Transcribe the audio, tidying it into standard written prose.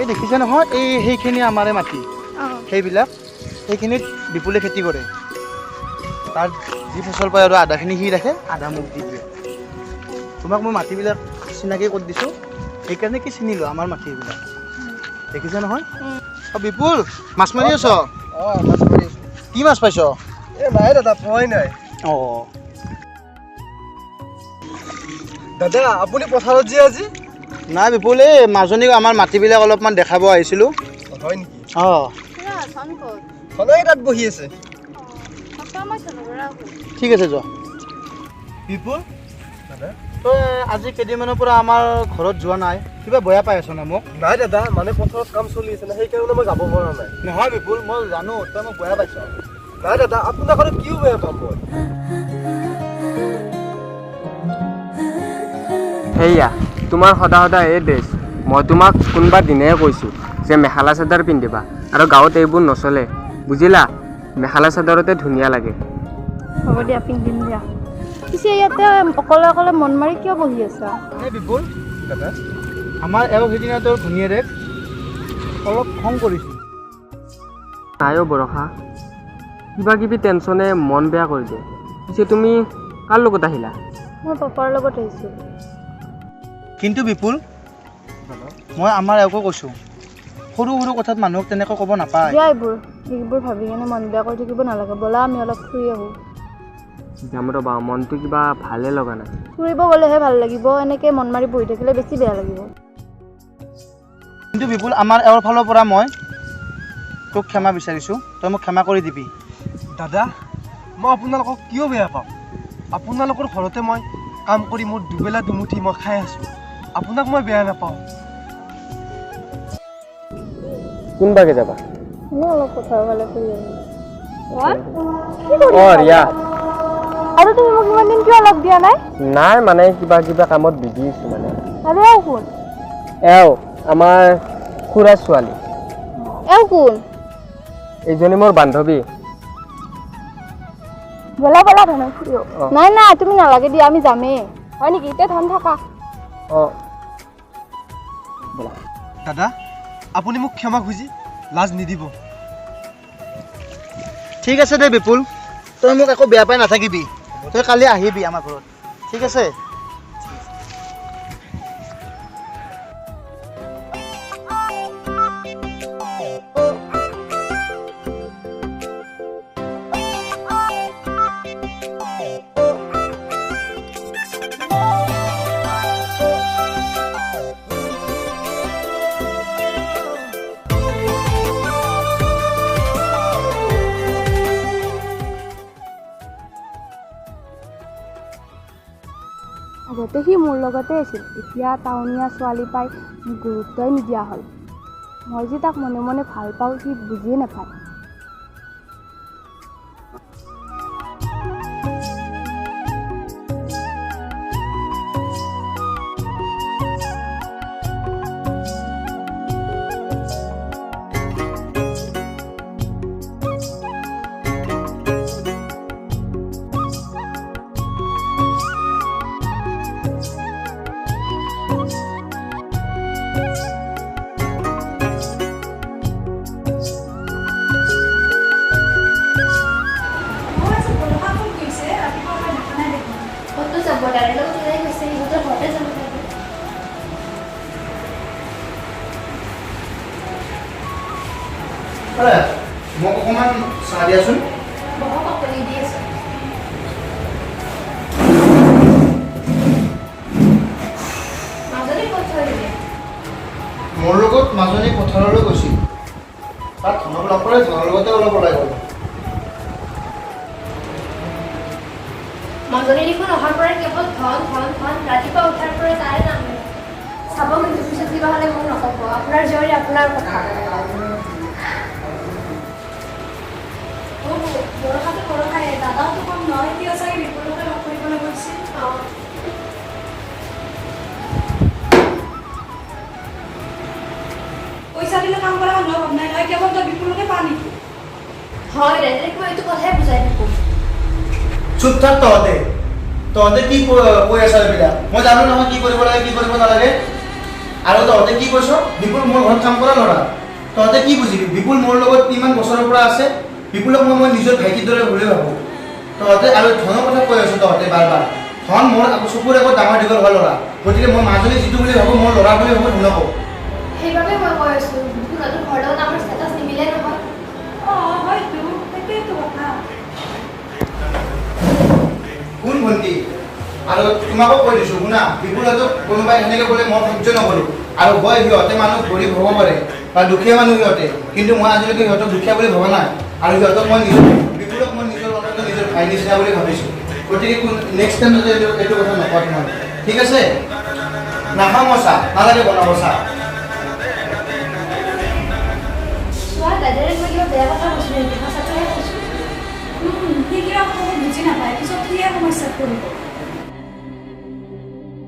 এই দেখিছে নহয়, এই সেইখিনি আমাৰে মাটি। সেইবিলাক সেইখিনিত বিপুলে খেতি কৰে। তাৰ যি ফচল পায় আৰু আধাখিনি সি ৰাখে, আধা মোক দি দিয়ে। তোমাক মই মাটিবিলাক চিনাকি কৰি দিছোঁ সেইকাৰণে কি চিনি লোৱা, আমাৰ মাটি এইবিলাক দেখিছে নহয়। অ বিপুল, মাছ মাৰি আছ? অঁ, মাছ মাৰি আছোঁ। কি মাছ পাইছ? এই নাই দাদা, পোৱাই নাই। অঁ। দাদা, আপুনি পথাৰত যে আজি? নাই বিপুল, এই মাজনীক আমাৰ মাটিবিলাক অলপমান দেখাব আহিছিলোঁ। হয় নেকি? অঁ। সদায় তাত বহি আছে। ঠিক আছে, যোৱা। বিপুল, দাদা, তই আজি কেইদিনমানৰ পৰা আমাৰ ঘৰত যোৱা নাই, কিবা বেয়া পাই আছ না মোক? নাই দাদা, মানে পথাৰত কাম চলি আছে না, সেইকাৰণে মই যাব পৰা নাই। নহয় বিপুল, মই জানো তই মোক বেয়া পাইছ। নাই দাদা, আপোনাক আৰু কিয় বেয়া পাম মই? সেয়া তোমাৰ সদা সদায় এই ড্ৰেছ। মই তোমাক কোনোবা দিনাই কৈছোঁ যে মেখেলা চাদৰ পিন্ধিবা, আৰু গাঁৱত এইবোৰ নচলে, বুজিলা? মেখেলা চাদৰতে ধুনীয়া লাগে। হ'ব দিয়া, পিন্ধিম দিয়া। পিছে ইয়াতে অকলে অকলে মন মাৰি কিয় বহি আছা? এই বিপুল, দাদা, আমাৰ এওঁ সেইদিনা তোৰ ঘৈণীয়েৰেক অলপ খং কৰিছিল। নাই অ' বৰষা, কিবা কিবি টেনশ্যনে মন বেয়া কৰি দিয়ে। পিছে তুমি কাৰ লগত আহিলা? মই পাপাৰ লগত আহিছোঁ। কিন্তু বিপুল, দাদা, মই আমাৰ এওঁকো কৈছোঁ, সৰু সৰু কথাত মানুহক তেনেকৈ ক'ব নাপায়। দিয়া, এইবোৰ ভাবি কেনে মন বেয়া কৰি থাকিব নালাগে। ব'লা, আমি অলপ ফুৰি আহোঁ। যাম ৰ'বা, মনটো কিবা ভালে লগা নাই। ফুৰিব গ'লেহে ভাল লাগিব, এনেকৈ মন মাৰি বহি থাকিলে বেছি বেয়া লাগিব। কিন্তু বিপুল, আমাৰ এওঁৰ ফালৰ পৰা মই তোক ক্ষমা বিচাৰিছোঁ, তই মোক ক্ষমা কৰি দিবি। দাদা, মই আপোনালোকক কিয় বেয়া পাম? আপোনালোকৰ ঘৰতে মই কাম কৰি মোৰ দুবেলা দুমুঠি মই খাই আছোঁ, আপোনাক মই বেয়া নাপাওঁ। কোনবাকে যাবা? এনেই অলপ পথাৰৰ ফালে ফুৰি আহিম। অঁ ৰিয়া, আৰু তুমি মোক ইমান দিন কিয় লগ দিয়া নাই? নাই মানে কিবা কিবা কামত বিজি আছোঁ মানে। আৰু এওঁ কোন? এওঁ আমাৰ খুৰাৰ ছোৱালী। এওঁ কোন? এইজনী মোৰ বান্ধৱী। ব'লা ব'লা ধনক ফুৰি আহোঁ। অঁ। নাই নাই, তুমি নালাগে দিয়া, আমি যামেই। হয় নেকি? এতিয়া ধন থাকা। অঁ। দাদা, আপুনি মোক ক্ষমা খুজি লাজ নিদিব। ঠিক আছে দে বিপুল, তই মোক একো বেয়া পাই নাথাকিবি। তই কালি আহিবি আমাৰ ঘৰত, ঠিক আছে? আগতে সি মোৰ লগতে আছিল, এতিয়া টাউনীয়া ছোৱালী পাই মোক গুৰুত্বই নিদিয়া হ'ল। মই যে তাক মনে মনে ভাল পাওঁ সি বুজিয়ে নাপায়। ক'তো যাব, দাদাৰ লগত ওলাই গৈছে, সিহঁতৰ ঘৰতে যাব লাগে। মোক অকণমান চাহ দিয়াচোন। বহক আপুনি, দি আছোঁ। মাজনী ক'ত থৈ দিলে? মোৰ লগত মাজনী পথাৰলৈ গৈছিল, তাত ধনক লগ পালে, ধনৰ লগতে অলপ ওলাই গ'ল। মাজনী দেখোন অহাৰ পৰা কেৱল ধন ধন ধন, ৰাতিপুৱা উঠাৰ পৰা তাৰে নাম লয়। চাব কিন্তু পিছত কিবা হ'লে মোক নক'ব, আপোনাৰ জীয়ৰী আপোনাৰ কথা। বৰষাটো বৰষায়ে, দাদাওতো কম নহয়, কিয় চাগে বিপুলকে লগ কৰিবলৈ গৈছিল। অঁ। পইচা দিলে কাম কৰা মানুহৰ অভাৱ নাই নহয়, কেৱল তই বিপুলকে পা নেকি? হয় দে, তাইক মই এইটো কথাই বুজাই থাকোঁ। চুপ থাক তহঁতে, তহঁতে কি কৈ আছ এইবিলাক? মই জানো নহয় কি কৰিব লাগে কি কৰিব নালাগে। আৰু তহঁতে কি কৈছ? বিপুল মোৰ ঘৰত কাম কৰা ল'ৰা। তহঁতে কি বুজিবি? বিপুল মোৰ লগত ইমান বছৰৰ পৰা আছে। বিপুলক মই নিজৰ ভাইটিৰ দৰে বুলি ভাবোঁ। তহঁতে আৰু ধনৰ কথা কৈ আছ তহঁতে বাৰ বাৰ। ধন মোৰ আকৌ চকুৰ আগত ডাঙৰ দীঘল হোৱা ল'ৰা। গতিকে মই মাজনী যিটো বুলি ভাবোঁ, মোৰ ল'ৰা বুলি ভাবোঁ ধনকো। সেইবাবে মই কৈ আছোঁ, বিপুলহঁতৰ ঘৰৰ লগত আমাৰ ষ্টেটাছ নিমিলে নহয়। অঁ, হয়তো সেইটোৱেতো কথা। শুন ভণ্টি, আৰু তোমাকো কৈ দিছোঁ শুনা, বিপুলহঁতক কোনোবাই সেনেকৈ ক'লে মই সহ্য নকৰোঁ। আৰু হয়, সিহঁতে মানুহ গৰীব হ'ব পাৰে বা দুখীয়া মানুহ সিহঁতে, কিন্তু মই আজিলৈকে সিহঁতক দুখীয়া বুলি ভবা নাই। আৰু সিহঁতক মই নিজৰ, বিপুলক মই নিজৰ অন্তত নিজৰ ভাই নিচিনা বুলি ভাবিছোঁ। গতিকে নেক্সট টাইম যাতে এইটো কথা নকওঁ তোমাক, ঠিক আছে? নাখাওঁ মই চাহ, নালাগে বনাব চাহ। চোৱা, দাদাৰে মই কিবা বেয়া কথা কৈছোঁ নেকি? সঁচাটোহে কৈছোঁ। সি কিবা কথাবোৰ বুজি নাপায়, পিছত সিয়ে সমস্যাত পৰিব।